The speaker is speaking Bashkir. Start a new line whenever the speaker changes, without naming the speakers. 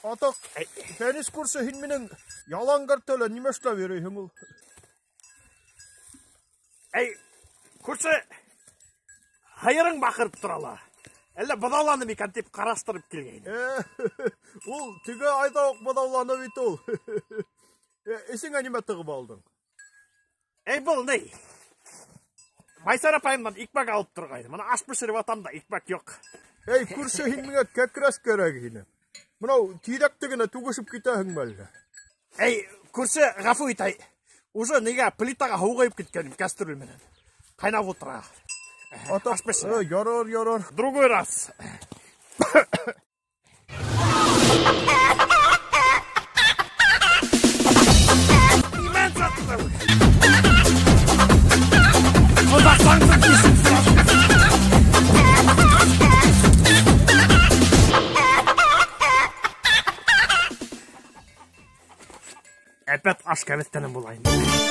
Атаҡ, Фәнис күрше, һин минең ялан кәртәлә нимә эшләп йөрөйһөң ул?
Эй, күрше, һыйырың баҡырып тора ла. Әллә быҙауланы микән тип ҡараштырып килгәйнем.
Ул теге айҙа уҡ быҙауланы бит ул. Эсеңә нимә тығып алдың?
Эй, был ни? Майсара апайымдан икмәк алып торғайным. Мына аш бешереп атам да икмәк юҡ.
Эй, күрше, һин миңә кәкрәс кәрәк ине. Мынау тиҙәкте генә түгешеп китәһеңме әллә?
Эй, күрше, ғәфү ит, эй. Уже нигә плитаға һыу ҡойоп киткәнем кәстрүл менән. Ҡайнап ултыра.
Атаҡ,
Аш бешерә.
Ярар, ярар.
Другой раз. Имән саттым. Оҙаҡлаңды кисеп сразу. Әпәт аш кәбеҫтәнән була инде.